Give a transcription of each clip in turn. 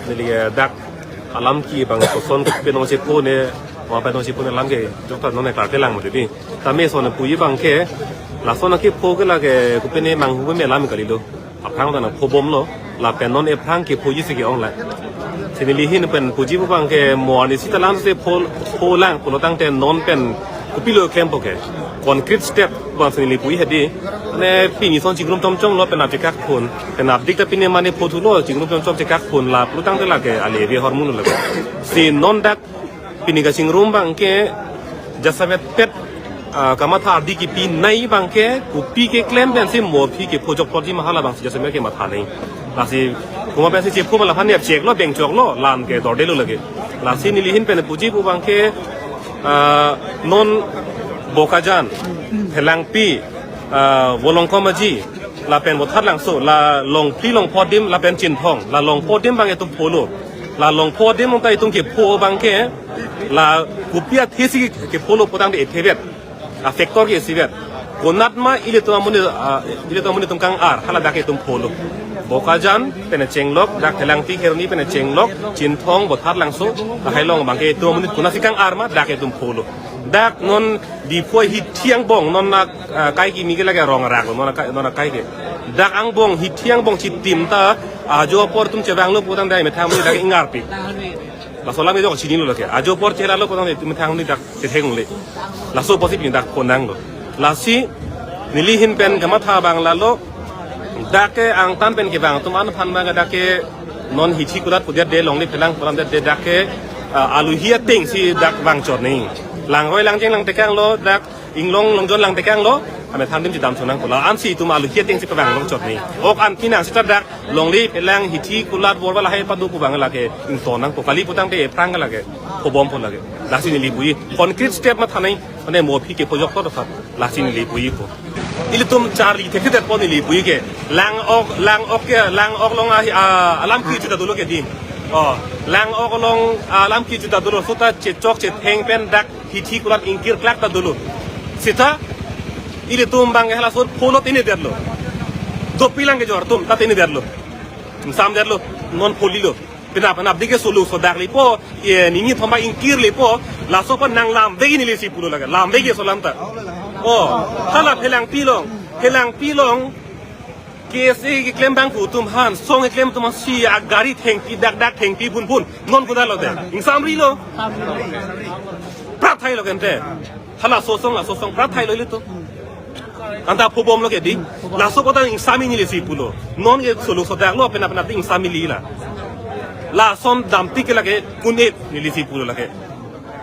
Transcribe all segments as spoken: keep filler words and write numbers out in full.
Neli, eh, dak alam ke bang koson pen nong chepo ne, wa pen nong chepo ne alam ke jokta non ne klarte lang mati di. Tame son puji abang ke, lason ke pho ke lake, kopi ne manghu me alam kalilo. Aphrang ta nangphobomlo, lapen non ephrang ke phoji si ke-ong la. Si neli ahin pen puji pu abang ke mo arnisi ta lang si pho, pho lang, pulo tangte non pen kopilo klempo ke. Concrete step abang si neli puji hedi. Ne pini son chingrum chomchomlo pen apchekak phun. Pen apdik ta pini mane pho thulo, chingrum chomchom chekak phun la, pulo tangte lake ale ave ahormu lo lake. Si non dak pini kachingrum abang ke jasemet pet, ah, kamatha ardi kipi nai abang ke, kopi keklem pensi mo aphi kepho jokpotji ma hala abang si jasemet ke matha nai. Lasi komat pensi chepho ma laphan ne apcheklo, bengchoklo, lam ke dordelo lake. Lasi neli ahin pen puji pu abang ke, ah, non Bokajan, Phelangpi, ah, Volongkom Aji, lapen Bothatlangso, la Longphli Longpho adim, lapen Chinthong, la Longpho adim abang itum pholo. La Longpho adim ta itum kepho abang ke, la kopi athe si kepholo pu tangte ethe vet. A factor ke isi vet. Konat ma ilitum amonit, ah, ilitum amonit atum kang-ar, hala dak itum pholo. Bokajan, pen Chenglok, dak Phelangpi Kheroni, pen Chenglok, Chinthong, Bothatlangso, lahai along abang ke itum amonit konat si kang-ar ma, dak itum pholo. Dak non Diphu hithi angbong, non na, ah, kai kimi ke lake Rong Arak, non na kai, non na kai ke. Dak angbong, hithi angbong chitim ta, ajo apor itum chevanglo pu tangte methang amonit dak ingarpi. Laso alam ke jok chinilo lake. Ajo apor chelalo pu tangte methang amonit dak chetheng le. Laso apotsi pini dak phonanglo. Lasi neli ahin pen kamatha abang lalo. Dak ke angtan pen kevang atum aphan ma dak ke non hithi kulat pudet de longle phelang kulam det de dak ke, ah, aluhi ateng si dak vangchot nai. Langroi langjeng langtekanglo dak inglong longjon langtekanglo. Amethang adim chedam sonang pu la-an si itum aluhi ateng si pavang longchot nai. Ok an pinang seta dak longle phelang hithi kulat borba lahai padu pu abang lake ington nangpo kali pu tangte ephrang lake phobompo lake. Lasi neli puji concrete step matha nai, mane mo aphi kepho jokpo ta. Lasi neli puji pu. Ilitum charli thekthedet po neli puji ke. Lang-ok, Lang-ok ke, Lang-ok along a, a, alam kecho ta dolo ke di. Oh, Lang-ok along, a, alam kecho ta dolo, seta chechok chetheng pen dak hithi kulat ingkir klak ta dolo. Seta ilitum abang ke halaso pholo tenedetlo. Dopi lang kejor atum ta tenedetlo. Ingsamdetlo, non pholilo. Penap penap dik ke solo sodak lepo, ye nini thoma ingkir lepo, laso pen nanglamvek neli si pulo lake, lamvek ke so alam ta. Oh, hala Phelangpi along, Phelangpi along, K S A keklem abang pu atum aphan, song keklem atum aphan si agari thengpi dak dak thengpi phun phun, non kodalo te, ingsamrilo. Prat thailo kente. Hala sosong, la sosong, prat thailo ilitum. Anta phobomlo ke di. Laso kota ingsam neli si pulo. Non ke solo sodaklo penap penap ingsam neli la. Lason damtik ke lake kun-et neli si pulo lake.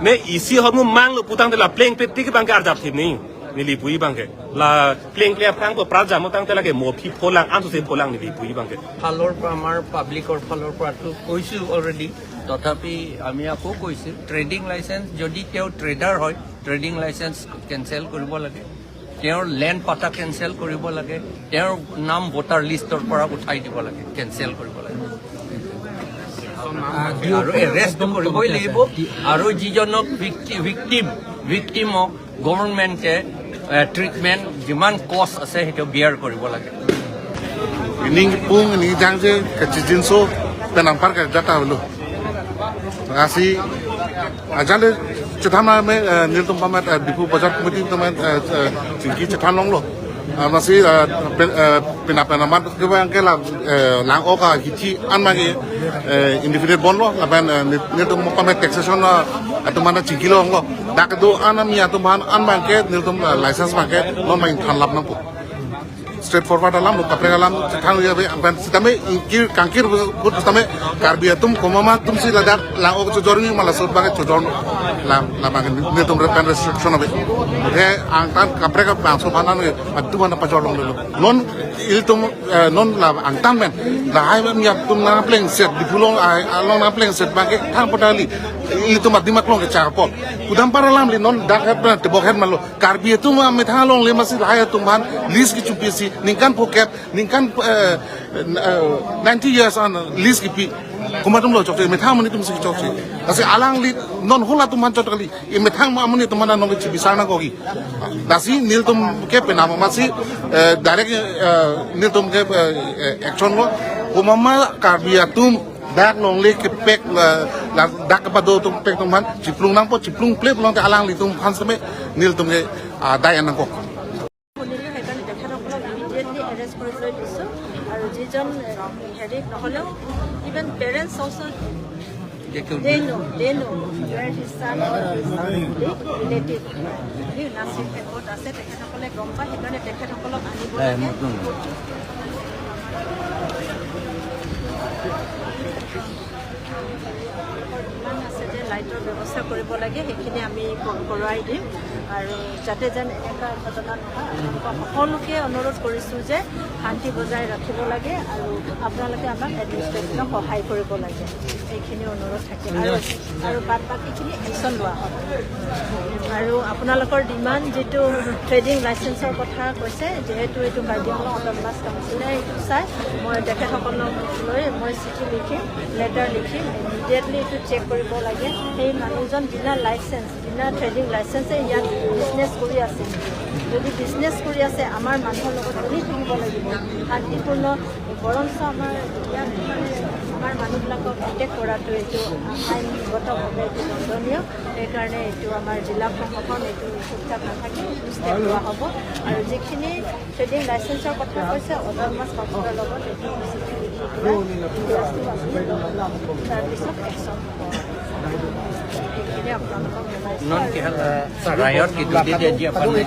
Ne isi ahormu manglo pu tangte la plengpet tik abang ke arjap thip nai. Neli puji abang ke. La plengple aphrang ko prat jam tangte lake mo aphi pholang, anso se pholang neli puji abang ke. ফালৰ পৰা, আমাৰ পাব্লিকৰ ফালৰ পৰাতো কৈছোঁ অলৰেডি। তথাপি আমি আকৌ কৈছোঁ, ট্ৰেডিং লাইচেন্স, যদি তেওঁ ট্ৰেডাৰ হয়, ট্ৰেডিং লাইচেন্স কেঞ্চেল কৰিব লাগে, তেওঁৰ লেণ্ড পাটা কেঞ্চেল কৰিব লাগে, তেওঁৰ নাম ভোটাৰ লিষ্টৰ পৰা উঠাই দিব লাগে, কেঞ্চেল কৰিব লাগে। আৰু এৰেষ্ট কৰিবই লাগিব। আৰু যিজনক ভিক্টি-, ভিক্টিম, ভিক্টিমক গভৰ্ণমেণ্টে, এ, ট্ৰিটমেণ্ট যিমান কষ্ট আছে সেইটো বিয়াৰ কৰিব লাগে। Ining pung, ining jangje, kachijinso, penang par ka jata lo. Lasi, ajale, chethan na me, eh, nelitum pamet, eh, Diphu Bazar Committee pamet, eh, eh, chingki chethan longlo. Ah, lasi, eh, pen-, eh, penap penap amat kevang ke la, eh, Lang-ok ahithi an abang ke, eh, indefinite bondlo, lapen, eh, nel-, nelitum pamet taxation, eh, atum mana chingki longlo. Dak do an ami atum aphan an abang ke, nelitum, eh, license abang ke, non abang thanlap nangpo. Straightforward alam, kaprek alam, thanlo ya be, lapen sitame ingkir kangkir but sitame Karbi atum komat ma atum si ladak Lang-ok chojor nangji ma laso abang ke chojor la, la abang ke nelitum re-, pen restriction ave. He angtan kaprek abang so aphan an atum aphan pajor longlo. Non ilitum, eh, non la angtan pen. Lahai pen ya atum nangplengset, Diphu along ai, along nangplengset abang ke thang potali. Ilitum adim aklong kecharpon. Kudam para alam li non dak het na tebok het malo. Karbi atum amethang along le masi lahai atum aphan lease kechopi si ningkan phokep, ningkan eh, eh, ninety years an lease kepi. Komat atum lo chokche, methang amonit atum si chokche. Lasi alangli non hula atum aphan chot kali. Imethang amonit atum aphan nangkechebisar nangkok ke. Lasi nelitum ke penam masi eh, direct eh, nelitum ke eh, eh, action lo. Komat ma Karbi atum dak longle kepek la, la dak kepado atum pek atum aphan chiplung nangpo, chiplung ple pulote alanglitum aphan seme nelitum ke ah, dai nangkok. শুনিলো, সেইকাৰণে তেখেতসকলক immediately arrest কৰি লৈ দিছোঁ। আৰু যিজন এ, হেৰি নহ'লেও, ইভেন পেৰেণ্টছ অলছ' দে ন' দে ন' ৱেৰ হিজ ছান অৰ হিজ ছান ৰিলেটিভ নাচিৰ ফেকত আছে, তেখেতসকলে গম পায়। সেইকাৰণে তেখেতসকলক আনিব লাগে। কিমান আছে যে লাইটৰ ব্যৱস্থা কৰিব লাগে, সেইখিনি আমি ক- কৰোৱাই দিম। আৰু যাতে যেন এনেকুৱা ঘটনা নহয়, আপোনালোকক সকলোকে অনুৰোধ কৰিছোঁ যে শান্তি বজাই ৰাখিব লাগে আৰু আপোনালোকে আমাক এডমিনিষ্ট্ৰেশ্যনক সহায় কৰিব লাগে, এইখিনি অনুৰোধ থাকিল। আৰু আৰু বাদ বাকীখিনি একশ্যন লোৱা হ'ব। আৰু আপোনালোকৰ ডিমাণ্ড যিটো ট্ৰেডিং লাইচেন্সৰ কথা কৈছে, যিহেতু এইটো কাৰ্বি আংলং অট'নমাছ কাউন্সিলে এইটো চাই, মই তেখেতসকলক লৈ মই চিঠি লিখিম, লেটাৰ লিখিম, ইমিডিয়েটলি এইটো চেক কৰিব লাগে। সেই মানুহজন বিনা লাইচেন্স, বিনা ট্ৰেডিং লাইচেন্সে ইয়াত বিজনেছ কৰি আছে। যদি বিজনেছ কৰি আছে, আমাৰ মানুহৰ লগত মিলি থাকিব লাগিব। শান্তিপূৰ্ণ, বৰঞ্চ আমাৰ ইয়াত মানে আমাৰ মানুহবিলাকক এটেক কৰাটো এইটো আইনগতভাৱে এইটো দণ্ডনীয়। সেইকাৰণে এইটো আমাৰ জিলা প্ৰশাসন এইটো চুপচাপ নাথাকে, এইটো ষ্টেপ লোৱা হ'ব। আৰু যিখিনি ট্ৰেডিং লাইচেন্সৰ কথা কৈছে, অট'নমাছ কাউন্সিলৰ লগত এইটো চিঠি লিখি পেলাই ইণ্ডাষ্ট্ৰী আছে, তাৰপিছত একশ্যন হ'ব। এইখিনি আপোনালোকক জনাইছোঁ। Non ke hal, eh, riot ki dudi dia dia apa nih?